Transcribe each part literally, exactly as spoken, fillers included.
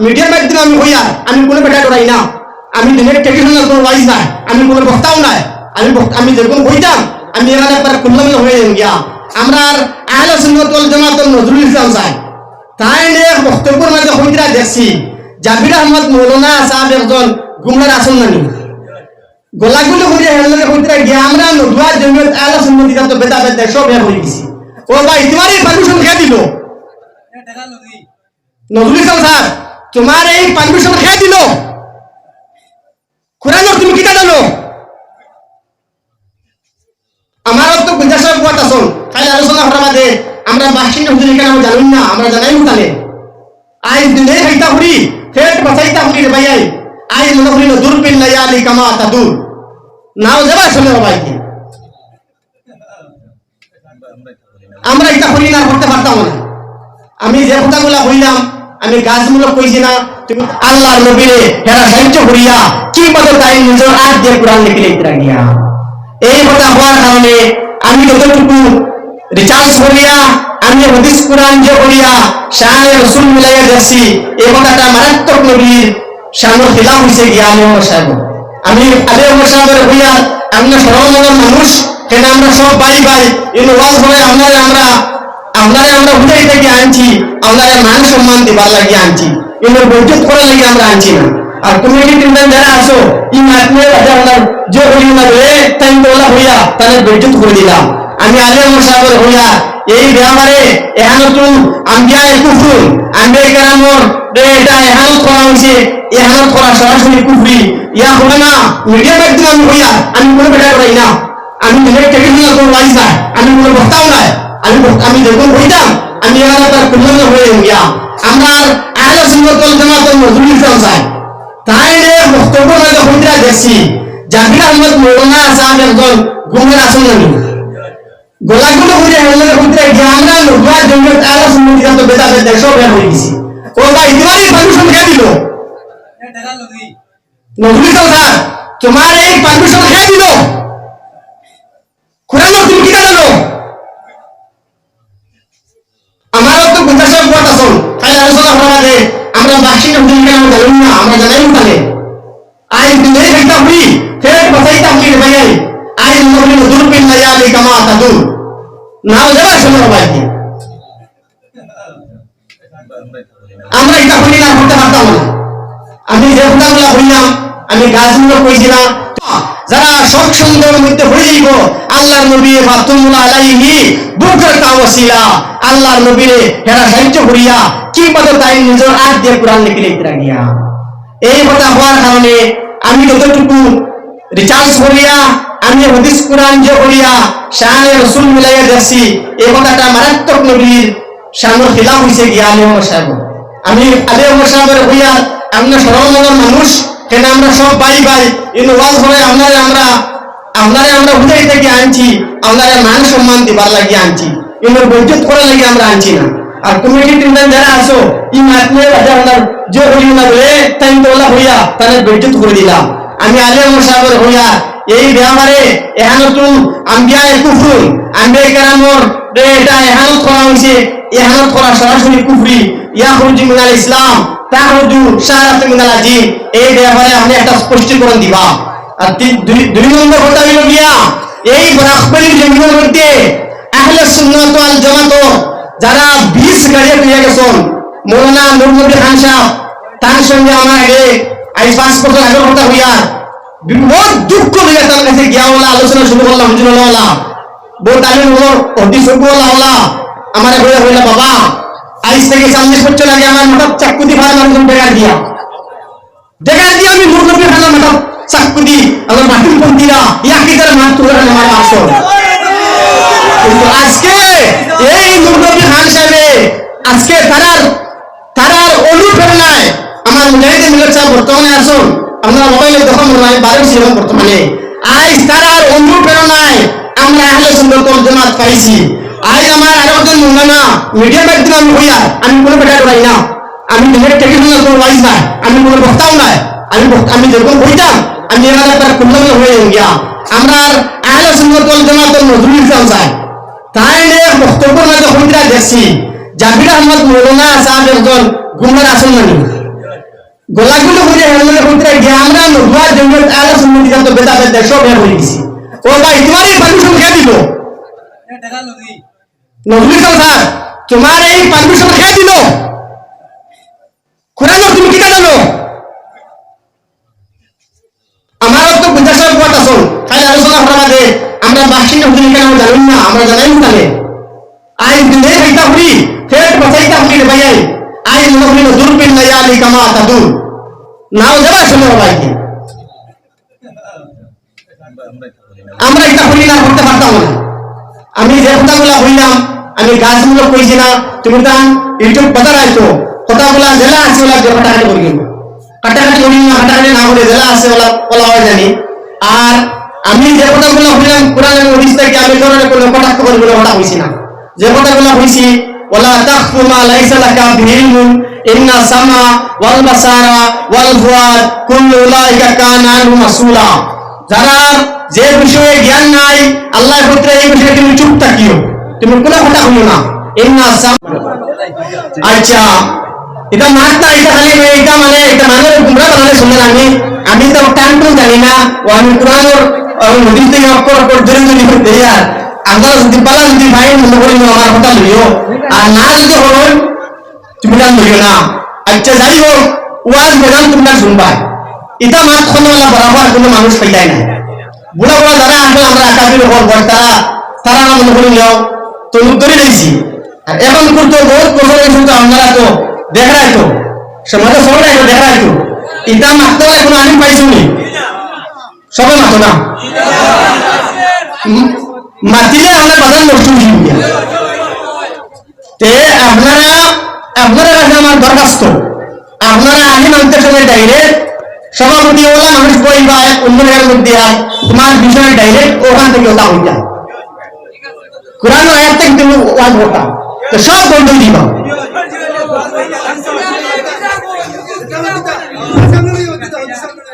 মিডিয়ার মাধ্যমে আমি কইয়ার, আমি কুনু বেটা ডরাই না। আমি দিনের ট্রেডিশনাল কুনু ওয়াইজ নায়, আমি কুনু বক্তাও নায়। আমি বক্তা, আমি যেরকম কইতাম, আমি এখানে একবার খুললাম না হয়ে যাই গিয়া। আমরার আহলে সুন্নাত ওয়াল জামাতর নজরুল ইসলাম সাহেব, তাইন এক বক্তব্যর মাঝে কইতরা দেখছি, জাবির আহমদ মৌলানা সাহেব একজন গুমরার আসল নানি। গলাগুলি করিয়া হেললে কইতরা গিয়া, আমরা নদুয়া জমিয়ত আহলে সুন্নাত ইটা তো বেদাত বেদাত সব এক হয়ে গেছি। ও ভাই, তোমার এই পারমিশন কে দিল? নজরুল ইসলাম স্যার, তোমার এই পারমিশন কে দিল? কোরআনর তুমি কিতা জানো? আমার তো গুঞ্জা সাহেব বুয়াত আছইন, কাইল আলোচনা করার বাদে আমরা বাসিন্দা হুজুর এখানে আমরা জানুম না, আমরা জানাই উঠানে। আইজ দিনে খাইতা করি, পেট বাঁচাইতা করি রে ভাই, আই আইজ মনে করি না, দূর বিন লায়ালি কামা তা দূর। নাও যাবা শুনে ভাই কি? আমরা ইটা করি না, করতে পারতাম না। আমি যে কথাগুলা কইলাম, আমি গাছমূলক কইছি না, তুমি আল্লাহর নবীরে হেরা সাহায্য করিয়া কি মতো তাই নিজের আত দিয়া কোরআন লিখে লিখতে লাগিয়া। এই কথা হওয়ার কারণে আমি যতটুকু রিসার্চ করিয়া, আমি হাদিস কোরআন যে করিয়া, শানে রসুল মিলাইয়া দেখছি, এই কথাটা মারাত্মক নবীর শানর খিলাফ হইছে গিয়া আলী ওমর সাহেব। আমি আলী ওমর সাহেবরে কইয়ার, আপনে সরল মনের মানুষ, কেনে আমরা সব ভাই ভাই, ইনো ওয়াজ করে আপনারে আমরা, আপনারে আমরা বুঝাইতে গিয়া আনছি, আপনারে মান সম্মান দিবার লাগি আনছি, ইনো বেইজ্জত করার লাগি আমরা আনছি না। আর কমিটি টিমদান যারা আছো, ই মাতলে বাজা আপনার যে করিও না রে, তাই তো ওলা হইয়া, তাহলে বেইজ্জত করে দিলাম। আমি আলী ওমর সাহেবরে কইয়ার, এই ব্যাপারে এহানতুল আম্বিয়া কুফরুন, আম্বিয়া কেরামর যে এটা এহানত করা হইছে, এহানত করা সরাসরি কুফরি। ইয়া হবে না, মিডিয়ার মাধ্যমে আমি কইয়ার, আমি কোনো বেটা করাই না, আমি নিজের টেবিল নিয়ে কোনো রাইজ নাই, আমি কোনো বক্তাও নাই, আমি বক্তা, আমি যেরকম হইতাম, আমি এবার তার খুললাম না হয়ে গিয়া। আমরা আহলে সুন্নাত ওয়াল জামাতর নজরুল ইসলাম সাহেব, তাইন এক বক্তব্য মাঝে কইতরা দেখছি, জাবির আহমদ মৌলানা সাহেব একজন গুমরার আসল নানি। গলাগুলো বুঝে হেললে বুঝে যে আমরা নজরুল জমিয়ত আহলে সুন্নাত ইসলাম তো বেদাত বেদাত সব বের হয়ে গেছি। ও ভাই, তোমার এই পারমিশন কে দিল? নজরুল ইসলাম স্যার, তোমার এই পারমিশন কে দিল? কোরআন তুমি কিতা জানো? আমার তো গুঞ্জা সাহেব বুয়াত আছইন, কাইল আলোচনা করার বাদে আমরা বাসিন্দা হুজুর কেন জানুম না, আমরা জানাই উঠানে। আইজ দিনে খাইতা করি, পেট বাঁচাইতা করি রে ভাই, আইজ মনে করি দূর বিন লায়ালি কামা তা দূর। নাও যাবা শুনে ভাই কি? আমরা ইটা করি না, করতে পারতাম না। আমি যে কথাগুলা কইলাম, আমি গাছগুলো কইছি না। যারা শোক সন্দেহের মধ্যে হয়ে যাইব, আল্লাহর নবী ফাতুল্লাহ আলাইহি বুকরাতা ওয়াসিলা, আল্লাহর নবীরে হেরা সাহায্য করিয়া কি পাতো তাই নিজের আত দিয়ে কোরআন লিখে লিখতে লাগিয়া। এই কথা হওয়ার কারণে আমি যতটুকু রিসার্চ করিয়া, আমি হাদিস কোরআন যে করিয়া, শানে রসুল মিলাইয়া দেখছি, এই কথাটা মারাত্মক নবীর শানর খিলাফ হইছে গিয়া আলী ওমর সাহেব। আমি আলী ওমর সাহেবরে কইয়ার, আপনে সরল মনের মানুষ, কেনে আমরা সব ভাই ভাই, ইনো ওয়াজ করে আপনারে আমরা, আপনারে আমরা বুঝাইতে গিয়া আনছি, আপনারে মান সম্মান দিবার লাগি আনছি, ইনো বেইজ্জত করার লাগি আমরা আনছি না। আর কমিটি টিমদান যারা আছো, ই মাতলে বাজা আপনার যে করিও না রে, তাই তো ওলা হইয়া, তাহলে বেইজ্জত করে দিলাম। আমি আলী ওমর সাহেবরে কইয়ার, এই ব্যাপারে এহানতুল আম্বিয়া কুফরুন, আম্বিয়া কেরামর যে এটা এহানত করা হইছে, এহানত করা সরাসরি কুফরি, ইয়াখরুজু মিনাল ইসলাম, তাখরুজু শারাতু মিনাল আজিম। এই ব্যাপারে আপনে একটা স্পষ্টীকরণ দিবা। আর তি-, দুই, দুই নম্বর কথা হইল গিয়া, এই বরাকভ্যালির জমিনের মধ্যে আহলে সুন্নাত ওয়াল জামাত যারা বিষ গাড়িয়া দিয়া গেছইন, মৌলানা নুরনবী খান সাহেব, তার সঙ্গে আমার আগে আজ পাঁচ বছর আগের কথা হইয়া বহুত দুঃখ লইয়া তার কাছে গিয়া ওলা আলোচনা শুরু করলাম, হুজুর ওলা ওলা। বহুত আলিম ওলা, হাদিস ওলা ওলা। আমারে কইলা, কইলা, "বাবা, আইজ থেকে চল্লিশ বছর আগে আমার মাথাত চাক্কু দি ফার মানুষজন বেকার দিয়া। বেকার দিয়া আমি নুরনবী খানর মাথাত চাক্কু দি, আমার বাতিল পন্থীরা, ইয়া কি তারা মার তুলে আমার মারছইন।" কিন্তু আজকে এই নুরনবী খান সাহেবে আজকে তারার তারার অনুপ্রেরণায় আমার মুজাহিদে মিল্লাত সাহেব বর্তমানে আছইন, আপনারা মোবাইলে দেখো মনে হয় বারো ছিলেন বর্তমানে। আইজ তারার অনুপ্রেরণায় আমরা আহলে সুন্নাত ওয়াল জামাত পাইছি। আইজ আমার আরো একজন মৌলানা মিডিয়ার মাধ্যমে আমি কইয়ার, আমি কোনো বেটা ডরাই না, আমি দিনের টেলিভিশনের কোনো ওয়াইজ নাই, আমি কোনো বক্তাও নাই, আমি বক্তা, আমি যেরকম কইতাম, আমি এখানে আপনারা খুললাম না হয়ে গিয়া। আমরা আহলে সুন্নাত ওয়াল জামাতর নজরুল ইসলাম সাহেব, তাইন এক বক্তব্যর মাঝে কইতরা দেখছি, জাবির আহমদ মৌলানা সাহেব একজন গুমরার আসল নানি। গলাগুলো হইলে হেলমেটে হইতে গিয়া আমরা নজুয়া জমিয়ত আহলে সুন্নতি জামাত বেদা বেদা সব হয়ে পড়ে গেছি। ও ভাই, তোমার এই পারমিশন কে দিল? নজরুল ইসলাম স্যার, তোমার এই পারমিশন কে দিল? কোরআন তুমি কিতা জানো? আমার তো পঞ্চাশ হাজার ভোট আছো, খালি আলোচনা করার মাঝে আমরা বাসিন্দা হুজুর কেন জানেন না, আমরা জানাই না জানে। আইন দিলে খাইতা হুরি, পেট বাঁচাইতা হুরি রে ভাই আইন। আইন মনে হুরি না দুর্বিন না ইয়ালি কামা তাদুর। নাও যাবা শুনে ভাই কি। আমরা এটা করি না, করতে পারতাম না। আমি যে কথাগুলা কইলাম, আমি গাছগুলো কইছি না, তুমি তান YouTube বাজার আইছো, কথাগুলা জেলা আছে ওলা যে কাটাকাটি করি না। কাটাকাটি করি না, কাটাকাটি না করে জেলা আছে ওলা, ওলা হয় জানি। আর আমি যে কথাগুলো কইলাম, কোরআন এবং হাদিস থেকে আমি কারণে কোনো কটাক্ষ করি বলে কথা কইছি না। যে কথাগুলো কইছি, "ওয়ালা তাকফু মা লাইসা লাকা বিহি ইলমুন, ইন্না সামআ ওয়াল বাসারা ওয়াল ফুয়াদ কুল্লু উলাইকা কানা আনহু মাসউলা।" যারা যে বিষয়ে জ্ঞান নাই, আল্লাহর পুত্রে এই বিষয়ে তুমি চুপ থাকিও, তুমি কোনো কথা কইও না। ইন্না সাম-, আচ্ছা, এটা মাত না, এটা খালি মানে, এটা মানে, এটা মানে গুমরা বানালে শুনলেন আমি, আমি তো টান টুন জানি না, ও আমি কোরআনর, আমি হাদিস থেকে অক্ষর অক্ষর ধরে ধরে ধরে দেই আর আপনারা যদি পালা যদি ভাই মনে করি আমার কথা লইও, আর না যদি হন, তুমি কান ধরিও না। আচ্ছা, যাই হোক, ওয়াজ বয়ান তোমরা শুনবা। ইটা মাত কোনো ওলা বরাবর কোনো মানুষ পাইলাই না। বুড়া বুড়া যারা আমরা, আমরা আকাবির হল বল, তারা, তারা না মনে করি নিও, তো উত্তরই দিয়েছি। আর এখন করতে বহুত বছর হয়েছে তো আপনারা তো দেখরাই তো, সমাজে সবাই তো দেখরাই তো। ইটা মাততে হয় কোনো আলিম পাইছো নি? সবে মাতো না। উম, মাতিলে আমরা বাজার নষ্ট হয়ে যাবে। তে আপনারা, আপনারা কাছে আমার দরখাস্ত, আপনারা আগে মানতে সময় ডাইরেক্ট সভাপতি ওলা মানুষ বই বা এক অন্য জায়গার মধ্যে আর তোমার বিষয়ে ডাইরেক্ট ওখান থেকে ওটা হইতা। কোরআন আয়াত থেকে তুমি ওয়াজ করতা, তো সব বন্ধ দিবা।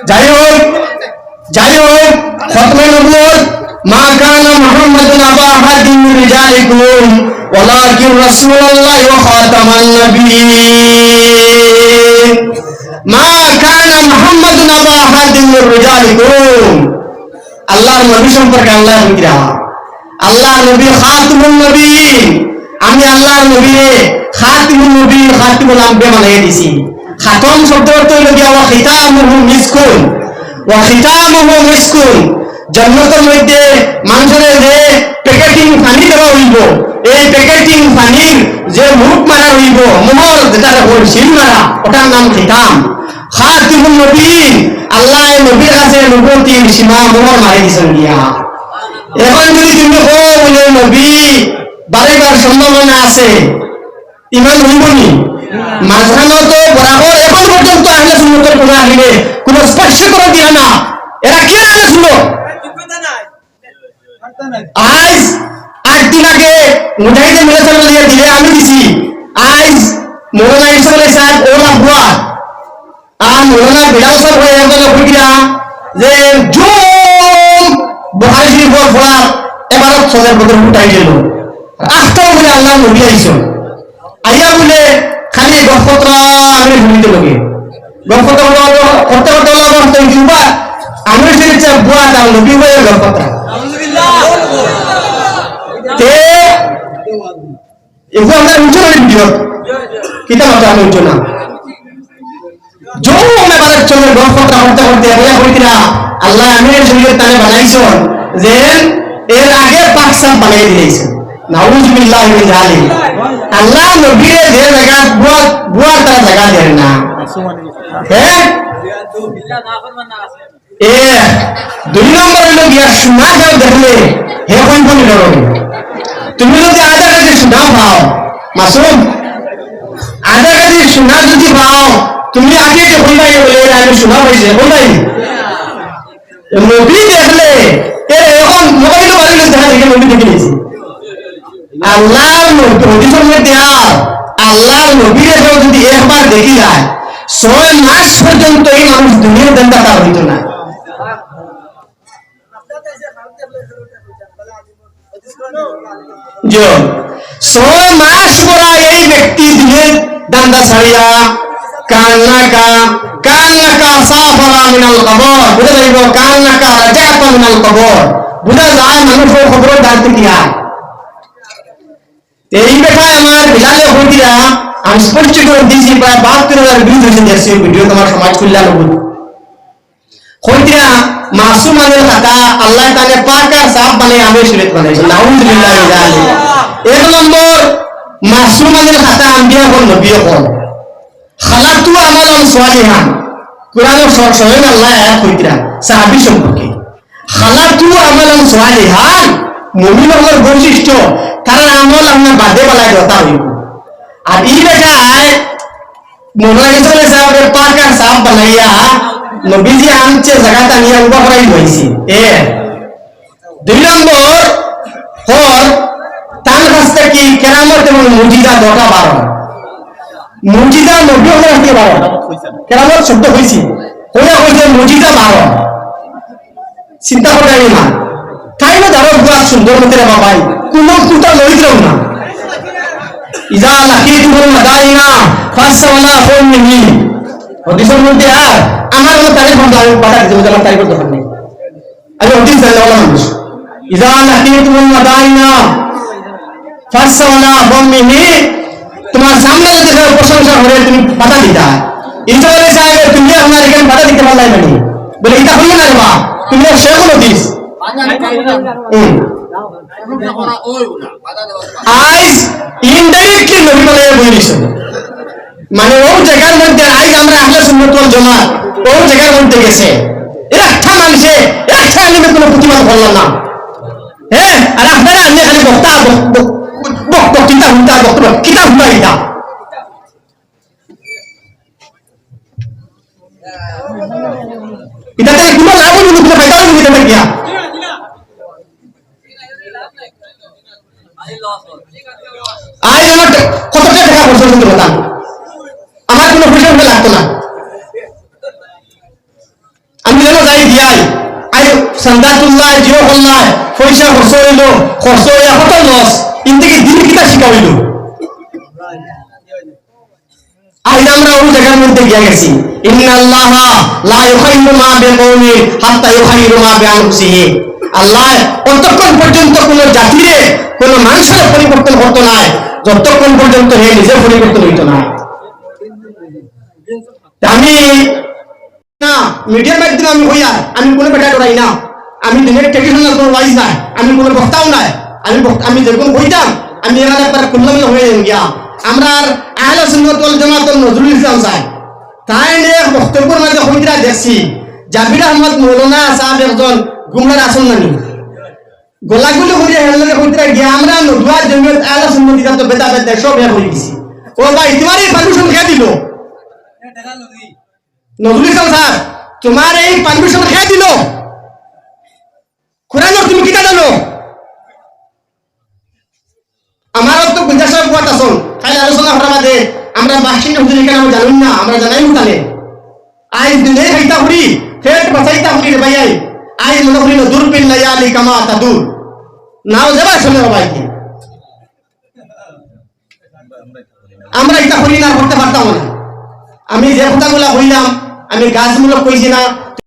যাই হোক, যাই হোক, খতমে নবুয়ত, "মা কানা মুহাম্মাদুন আবা আহাদিন মিন রিজালিকুম ওয়ালাকিন রাসূলুল্লাহ ওয়া খাতামান নাবিয়্যিন।" "মা কানা মুহাম্মাদুন আবা আহাদিন মিন রিজালিকুম।" আল্লাহর নবী সম্পর্কে আল্লাহ বুঝরা, আল্লাহর নবী খাতামুন নবীন, আমি আল্লাহর নবীরে খাতামুন নবীন, খাতামুল আম্বিয়া বানাই দিছি। খাতম শব্দ অর্থ হইল গিয়া ওয়া খিতামুহু মিসকুন, ওয়া খিতামুহু মিসকুন। জন্নতর মধ্যে মানুষের যে প্যাকেটিং পানি দেওয়া হইব, এই প্যাকেটিং পানির যে মুখ মারা হইব, মোহর যেটা হইব, সিল মারা, ওটার নাম খিতাম। খাতামুন নবীন, আল্লাহ নবীর কাছে নবুয়তির সীমা মোহর মারি দিছেন গিয়া। এখন যদি তুমি কও বলে নবী বাড়াইবার সম্ভাবনা আছে, ইমান হইব নি? মাঝখানে তো বরাবর এখন পর্যন্ত আহলে সুন্নতর কোনো আলিমে কোনো স্পর্শ করে দিয়া না। এরা কি আহলে সুন্নত? আইজ আট দিন আগে মুজাহিদে মিলে চলে দিয়ে দিলে আমি দিছি। আইজ মৌলানা ইউসুফ আলী সাহেব ওলা বুয়া আর মৌলানা বিলাল সাহেব হয়ে একজন কইরা যে জুম বুখারী শরীফ পড়া এবারত সদর বদর উঠাই গেল। আখতাও বলে আল্লাহ নবী আইসো। আইয়া বলে খালি গফতরা আমি ভূমিতে লোকে। গফতরা করতে করতে আল্লাহ বলতে ইউবা আমি সেটা বুয়া তার নবী হয়ে গফতরা। তে এগুলো আমরা উঠছো না ভিডিও। কিতা মাত্র আমি উঠছো না। জুম এবারে চলে গফতরা করতে করতে এগুলো কইতিরা আল্লাহ আমিরের শরীরে তারে বানাইছন যে এর আগে পাক সাফ বানাই দিয়েছে। নাউজুবিল্লাহি মিন জালিক। আল্লাহ নবীরে যে জায়গা বুয়া, বুয়া তারা জায়গা দেন না। হ্যাঁ? এ, দুই নম্বর হইল গিয়া সোনা কেউ দেখলে হে কোন কোন ডরবে। তুমি যদি আধা কেজি সোনা পাও, মাসুম, আধা কেজি সোনা যদি পাও, তুমি আগে যে কইবাই বলে, "এ, আমি সোনা পাইছি", কইবাই? নবী দেখলে, এ, এখন মোবাইল বাড়ি দেখা দেখে নবী দেখে নিয়েছি। আল্লাহর নবী, হাদিসের মধ্যে আর আল্লাহর নবীরে কেউ যদি একবার দেখি যায়, ছয় মাস পর্যন্ত এই মানুষ দুনিয়ার ধান্দা তার হইতো না। জি, ছয় মাস পরা এই ব্যক্তি দুনিয়ার ধান্দা ছাড়িয়া কান্নাকা, কান্নাকা সাফারা মিনাল কবর। বুঝা যাইব, কান্নাকা রাজাতা মিনাল কবর। বুঝা যায় মানুষ অউ কবরর ধার থাকি আয়। তে ই বেটায় আমার বিলালে কইতরা, আমি স্পষ্ট করি দিছি, প্রায় বাহাত্তর হাজার views অইছে, দেখছি video, তুমার সমাজ কল্যাণ অইব। কইতরা, মাসুম আলীর খাতা আল্লায় তানে পাক আর সাফ বানাইয়া আমিও শরীয়ত বানাইছইন। নাউজুবিল্লাহ মিন যালিক। এক নম্বর, মাসুম আলীর খাতা আম্বিয়া অকল, নবী অকল। খালাতু আমালান সালিহান। কোরআনর স-, স্বয়ং আল্লায় আয়াত কইতরা সাহাবী সম্পর্কে। খালাতু আমালান সালিহান, মুমিন অকলর বৈশিষ্ট্য, তারার আমল আমরার বাদে বালায় দেওয়া অইব। আর ই বেটায় মৌলানা গেছে বলে সাহেবরে পাক আর সাফ বানাইয়া নবীজি আনছে জাগাত আনিয়া উবা করাই লইছে। এ, দুই নম্বর, হর, তান কাছ থাকি কেরামত এবং মুজিজা দুটা বারো। মুজিজা নবী অকলর কাছ থাকি বারো। কেরামত শব্দ কইছি। কইয়া কইছে মুজিজা বারো। চিন্তা কররায় না। তাইন দারো বুয়া সুন্দর মতে রে বাবাই। কুনু কুন্তা লইতরাও না। ইজা লাকিতুমুল মাদাইনা ফাসসাওয়ালা কওমিহি। হাদিসর মধ্যে আর আমার মতো তারিফ করতে আমি বাধা দিতে, আমার তারিফ করতে পারেন। আমি হাদিস জানলে ওলা মানুষ। ইজা লাকিতুমুল মাদাইনা ফাসসাওয়ালা কওমিহি, তুমার সামনে যদি কেউ প্রশংসা করে, তুমি বাধা দিতা। ইসমাইল সাহেব, তুমি আপনার এখানে বাধা দিতে পারলাই না নি? বলে, "ইটা হইল না রে বা, তুমি তো শেখুল হাদিস।" হুম। আইজ indirectly নবী বানাইয়া বই দিছে। মানে, অউ জাগার মধ্যে আইজ আমরা আহলে সুন্নাত ওয়াল জামাত, অউ জাগার মধ্যে গেছে। একটা মানুষে একটা আলিমে কুনু প্রতিবাদ করলা না। হ্যাঁ, আর আপনারা আনলে খালি বক্তা, বক-, বক-, বক-, বক্তৃতা হুনতা, বক্তব্য, কিতা হুনতা ইতা? ইতাতে কুনু লাভ অইবো নি, কুনু ফায়দা অইবো নি ইতাতে গিয়া? আইজ আমার টে-, কত টেকা খরচ অইছে কথা? আমার কুনু পয়সা লাগতো না। আমি যেন যাই দিয়াই, আই চান্দা তুললাই, জিও করলাই, পয়সা খরচ অইলো, খরচ অইয়া কত loss, ইন থাকি দিন কিতা শিক্ষা অইলো? আইজ আমরা অউ জাগার মধ্যে গিয়া গেছি, ইন্নাল্লাহা লা ইউগাইয়িরু মা বিকাওমিন হাত্তা ইউগাইয়িরু মা বিআনফুসিহিম। আল্লায় অতক্ষণ পর্যন্ত কুনু জাতিরে, কুনু মানুষরে পরিবর্তন করতো নায়, যতক্ষণ পর্যন্ত হে নিজে পরিবর্তন অইতো নায়। আমি না, মিডিয়ার মাধ্যমে আমি কইয়ার, আমি কুনু বেটা ডরাই না। আমি দিনের traditional কুনু ওয়াইজ নায়, আমি কুনু বক্তাও নায়। আমি বক্তা, আমি যেরকম কইতাম, আমি এখানে একবার খুললাম না হয়ে যাই গিয়া। আমরার আহলে সুন্নাত ওয়াল জামাতর নজরুল ইসলাম সাহেব, তাইন এক বক্তব্যর মাঝে কইতরা দেখছি, জাবির আহমদ মৌলানা সাহেব একজন গুমরার আসন নানি। গলাগুলি করিয়া হেললে কইতরা গিয়া, আমরা নদুয়া জমিয়ত আহলে সুন্নাত ইতা তো ভেদাভেদ নাই, সব এক অই গেছি। ও ভাই, তুমার এই permission কে দিল? নজরুল ইসলাম স্যার, তুমার এই permission কে দিল? কোরআনর তুমি কিতা জানো? আমার তো গুঞ্জা সাহেব বুয়াত আছইন, কাইল আলোচনা করার বাদে আমরা বাসিন্দা হুজুর এখানে আমরা জানুম না, আমরা জানাই মুতালে। আইজ দিনে খাইতা করি, পেট বাঁচাইতা করি রে ভাই, আইজ মনে করি না দুর বিল লায়ালি কামা তাদুর। নাও যাবা শুনে রে ভাই কি? আমরা ইতা করি না, করতে পারতাম না। আমি যে কথাগুলা কইলাম, আমি গাছমূলক কইছি না,